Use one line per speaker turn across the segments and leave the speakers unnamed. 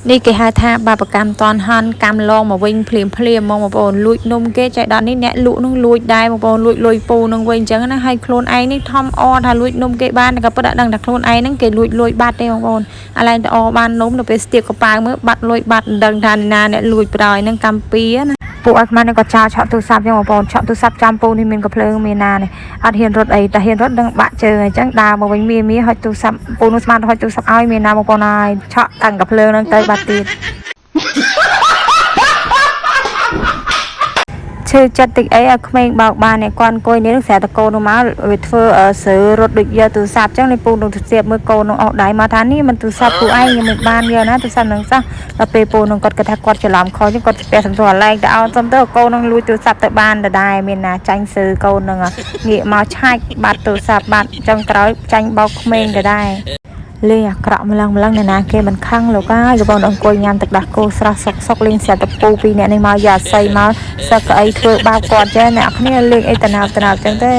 នេះគេហៅថាបាបកម្មតនហន់កម្មឡងមកវិញភ្លាមភ្លាមហ្មងបងប្អូនលួចនំគេចៃដន្យនេះអ្នកលក់នឹងលួចដែរបងប្អូនលួចលុយពូនឹងវិញអញ្ចឹងណាហើយខ្លួនឯងនេះធំអថាលួចនំគេបានតែក៏ពិតអត់ដឹងថាខ្លួនឯងហ្នឹងគេលួចលុយបាត់ទេបងប្អូនអាឡែងតអបាននំទៅពេលស្ទាបកប៉ាវមើលបាត់លុយបាត់មិនដឹងថាណាអ្នកលួចប្រយហ្នឹងកម្មពីណាពួកឲ្យខ្មែរនេះក៏ចោលឆក់ទូរស័ព្ទចឹងបងប្អូនឆក់ទូរស័ព្ទចំពូនេះមានកំភ្លើងមានណានេះអត់ហ៊ានរត់អីតែហ៊ានរត់ដឹងបាក់ជើងអញ្ចឹងដើរមកវិញមីមីហុចទូរស័ព្ទពូនោះស្មានហុចទូរស័ព្ទឲ្យមានណាបងប្អូនហើយឆក់តាំងកំភ្លើងហ្នឹងទៅបាត់ទៀត ឈឺចិត្តតិចអីឲ្យក្មេងបោកបានអ្នកគាត់អង្គុយនេះនឹងស្រាប់តែកូននោះមកវាធ្វើស្រើរត់ដូចយកទូរស័ព្ទចឹងនេះពូនឹងទៅស្ទាបមើលកូននឹងអស់ដៃមកថានេះមិនទូរស័ព្ទពូឯងខ្ញុំមិនបានយកណាទូរស័ព្ទនឹងសោះដល់ពេលពូនឹងគាត់គិតថាគាត់ច្រឡំខុសចឹងគាត់ស្ពះសំទោសអាឡែងទៅឲ្យសុំទៅកូននឹងលួចទូរស័ព្ទទៅបានដដែលមានណាចាញ់សើកូននឹងងាកមកឆាច់បាត់ទូរស័ព្ទបាត់ចឹងក្រោយចាញ់បោកក្មេងដដែល លេងអាក្រក់ម្លឹងម្លឹងអ្នកណាគេមិនខឹងលោកអើយបងប្អូនអង្គុយញ៉ាំទឹកដោះគោស្រស់សុកសុកលេងស្រាប់តពូពីរអ្នកនេះមកយកអាស័យមកសឹកអីធ្វើបាបគាត់ចេះអ្នកគ្នាលេងអីតំណើបតំណើបចឹងទេ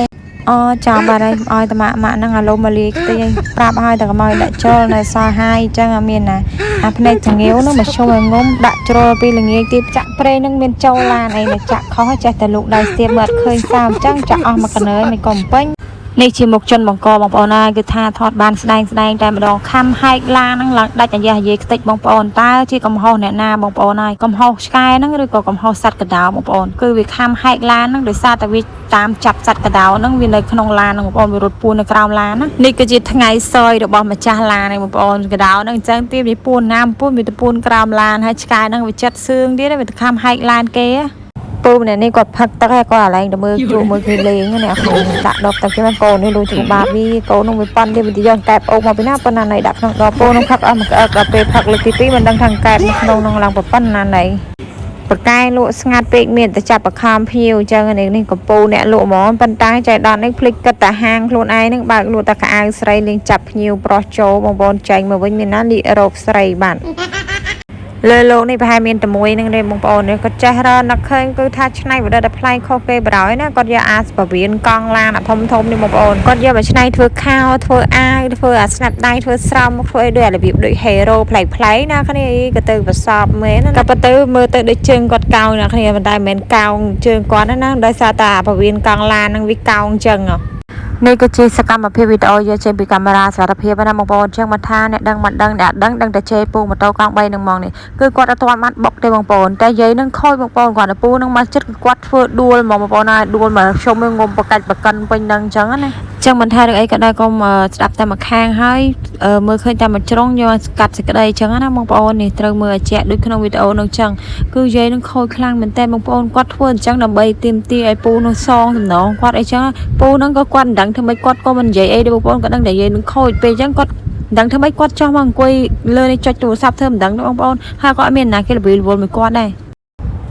អូចាំបាត់ហើយឲ្យតម៉ាក់ម៉ាក់ហ្នឹងអាលុំមកលាយខ្ទេចឲ្យប្រាប់ឲ្យតែកុំឲ្យដាក់ចូលនៅសល់ហើយចឹងអាមានណាអាភ្នែកចងាវហ្នឹងមកជុំឲ្យងុំដាក់ជ្រុលពីល្ងាចទៀតចាក់ប្រេងហ្នឹងមានចូលឡានអីណាចាក់ខុសចេះតែលោកដៃស្ទាបមើលអត់ឃើញសោមចឹងចាក់អស់មកកណើមិនកុំពេញ នេះជាមុខជនបង្កបងប្អូនហើយគឺថាថតបានស្ដែងស្ដែងតែម្ដងខំហែកឡានហ្នឹងឡើងដាច់អាយ៉ាយាយខ្ទេចបងប្អូនតើជាកំហុសអ្នកណាបងប្អូនហើយកំហុសឆ្កែហ្នឹងឬក៏កំហុសសត្វកដោបងប្អូនគឺវាខំហែកឡានហ្នឹងដោយសារតែវាតាមចាប់សត្វកដោហ្នឹងវានៅក្នុងឡានហ្នឹងបងប្អូនវារត់ពួននៅក្រោមឡានណានេះគឺជាថ្ងៃសយរបស់ម្ចាស់ឡានហ្នឹងបងប្អូនកដោហ្នឹងអញ្ចឹងទៀតវាពួនណាមពួនវាទៅពួនក្រោមឡានហើយឆ្កែហ្នឹងវាចិត្តសឿងទៀតវាទៅខំហែកឡានគេហ៎ ពូម្នាក់នេះគាត់ផឹកទឹកហើយគាត់អាឡែងទៅមើលជ្រូកមើលគេលេងណាអ្នកដាក់ដបទឹកគេកូននេះដូចជ្រូកបាបវីកូននោះវាប៉ាន់ទៀតវាយកកែបអូកមកពីណាប៉ុណ្ណាណៃដាក់ក្នុងដបពូនោះផឹកអស់មកក្អឹកដល់ពេលផឹកលើកទី2មិនដឹងថាកែបនៅក្នុងនោះឡើងប៉ុណ្ណាណៃបកែលក់ស្ងាត់ពេកមានតែចាប់បខំភ្ញៀវអញ្ចឹងនេះនេះកំពូអ្នកលក់ហ្មងប៉ុន្តែចៃដន្យនេះភ្លេចគិតតែហាងខ្លួនឯងនឹងបើកលក់តែកៅអៅស្រីលេងចាប់ភ្ញៀវប្រុសចូលបងប្អូនចែងមកវិញមានណាលីករ៉ូបស្រីបាទ លើលោកនេះប្រហែលមានតែមួយនឹងទេបងប្អូននេះគាត់ចេះរនឹកឃើញគឺថាឆ្នៃបដិតែប្លែកខុសគេបរោយណាគាត់យកអាសពវៀនកង់ឡានអាធំធំនេះបងប្អូនគាត់យកមកឆ្នៃធ្វើខោធ្វើអាវធ្វើអាស្នាប់ដៃធ្វើស្រោមធ្វើអីដូចអារបៀបដូច hero ប្លែកប្លែកណាគ្នាអីក៏ទៅប្រសពមែនណាក៏ប៉ុន្តែមើលទៅដូចជើងគាត់កោងណាគ្នាប៉ុន្តែមិនមែនកោងជើងគាត់ណាដោយសារតែអាពវៀនកង់ឡាននឹងវាកោងចឹងហ៎ នេះគឺជាសកម្មភាពវីដេអូយកចេញពីកាមេរ៉ាសារភាពណាបងប្អូនចឹងមកថាអ្នកដឹងមិនដឹងអ្នកដឹងដឹងតែជេរពូម៉ូតូកង់3នឹងហ្មងនេះគឺគាត់អត់ទាន់បានបុកទេបងប្អូនតែយាយនឹងខូចបងប្អូនគាត់ទៅពូនឹងមកចិត្តគឺគាត់ធ្វើដួលហ្មងបងប្អូនហើយដួលមកខ្ញុំងុំបកាច់បកិនពេញនឹងចឹងណាចឹងមិនថារឿងអីក៏ដោយកុំស្ដាប់តែមួយខាងហើយមើលឃើញតែមួយជ្រុងយកកាត់សេចក្តីចឹងណាបងប្អូននេះត្រូវមើលឲ្យជាក់ដូចក្នុងវីដេអូនឹងចឹងគឺយាយនឹងខូចខ្លាំងមែនតើបងប្អូនគាត់ធ្វើអញ្ចឹងដើម្បីទាមទារឲ្យពូនឹងសងសំណងគាត់អីចឹងពូនឹងក៏គាត់មិនដឹងធ្វើម៉េចគាត់ក៏មិននិយាយអីទេបងប្អូនគាត់ដឹងតែយាយនឹងខូចពេលអញ្ចឹងគាត់មិនដឹងធ្វើម៉េចគាត់ចោះមកអង្គុយលើនេះចុចទូរស័ព្ទធ្វើមិនដឹងទេបងប្អូនហើយក៏អត់មានណាគេល្វីល្វល់មួយគាត់ដែរ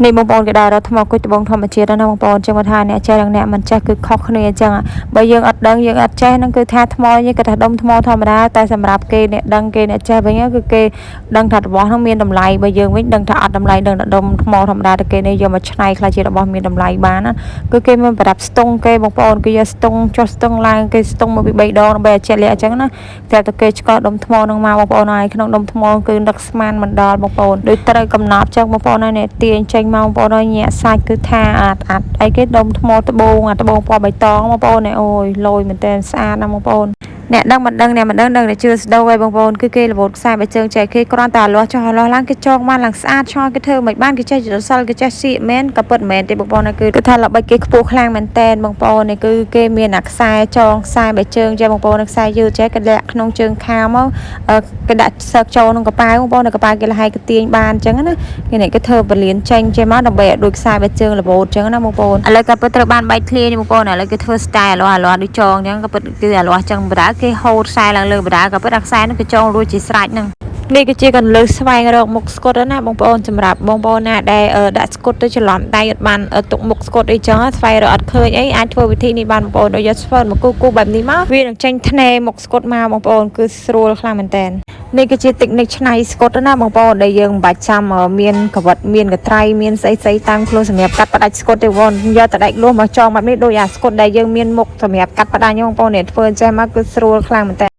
នេះបងប្អូនគេដើររកថ្មគុជត្បូងធម្មជាតិណាបងប្អូនចឹងមកថាអ្នកចេះនិងអ្នកមិនចេះគឺខុសគ្នាអញ្ចឹងបើយើងអត់ដឹងយើងអត់ចេះហ្នឹងគឺថាថ្មនេះគេថាដុំថ្មធម្មតាតែសម្រាប់គេអ្នកដឹងគេអ្នកចេះវិញគឺគេដឹងថារបស់ហ្នឹងមានតម្លៃបើយើងវិញដឹងថាអត់តម្លៃដឹងតែដុំថ្មធម្មតាតែគេនេះយកមកច្នៃខ្លះជារបស់មានតម្លៃបានណាគឺគេមានប្រដាប់ស្ទង់គេបងប្អូនគេយកស្ទង់ចុះស្ទង់ឡើងគេស្ទង់មកពី3ដងដើម្បីឲ្យជាក់លាក់អញ្ចឹងណាតែតែគេឆ្កល់ដុំថ្មហ្នឹងមកបងប្អូនហើយក្នុងដុំថ្មគឺនឹកស្មានមិនដល់បងប្អូនដូចត្រូវកំណត់ចឹងបងប្អូនហើយអ្នកទាញចេញមកបងប្អូនហើយញាក់សាច់គឺថាអាត់អាត់អីគេដុំថ្មត្បូងអាត្បូងពណ៌បៃតងបងប្អូនអូយលយមែនតើស្អាតណាស់បងប្អូនអ្នកដឹងមិនដឹងអ្នកមិនដឹងដឹងតែជឿស្ដោហើយបងប្អូនគឺគេលបូតខ្សែបៃជើងចែកគេគ្រាន់តែលាស់ចុះលាស់ឡើងគេចងបានឡើងស្អាតឆោគេធ្វើមិនបានគេចេះចសិលគេចេះសៀកមែនក៏ពិតមែនទេបងប្អូនគឺគឺថាល្បិចគេខ្ពស់ខ្លាំងមែនតែនបងប្អូននេះគឺគេមានអាខ្សែចងខ្សែបៃជើងចេះបងប្អូនខ្សែយឺតចេះគេលាក់ក្នុងជើងខាមកគេដាក់សើកចូលក្នុងកប៉ៅបងប្អូនកប៉ៅគេលហើយគេទាញបានអញ្ចឹងណាគេនេះគេធ្វើបលៀនចេញចេះមកដើម្បីឲ្យដូចខ្សែបៃជើងលបូតអញ្ចឹងណាបងប្អូនឥឡូវក៏ពិតត្រូវបានបែកធ្លាយនេះបងប្អូនឥឡូវគេធ្វើ style អាលាស់អាលាស់ដូចចងអញ្ចឹងក៏ពិតគឺអាលាស់អញ្ចឹងបដាគេហូតខ្សែឡើងលើបដាក៏ពិតអាខ្សែនោះគេចងរួចជាស្រេចហ្នឹងនេះគឺជាកន្លឹះស្វែងរកមុខស្កុតណាបងប្អូនសម្រាប់បងប្អូនណាដែលដាក់ស្កុតទៅច្រឡំដៃអត់បានទុកមុខស្កុតអីចឹងស្វែងរកអត់ឃើញអីអាចធ្វើវិធីនេះបានបងប្អូនដូចយកស្វែងមកគូគូបែបនេះមកវានឹងចេញធ្នេមុខស្កុតមកបងប្អូនគឺស្រួលខ្លាំងមែនតើនេះគឺជាតិចនិកឆ្នៃស្កុតណាបងប្អូនដែលយើងមិនបាច់ចាំមានកវិតមានកត្រៃមានស្អីស្អីតាមខ្លួនសម្រាប់កាត់ផ្ដាច់ស្កុតទេបងយកតែដែកលួសមកចងបែបនេះដូចអាស្កុតដែលយើងមានមុខសម្រាប់កាត់ផ្ដាច់បងប្អូននេះធ្វើចេះមកគឺស្រួលខ្លាំងមែនតើ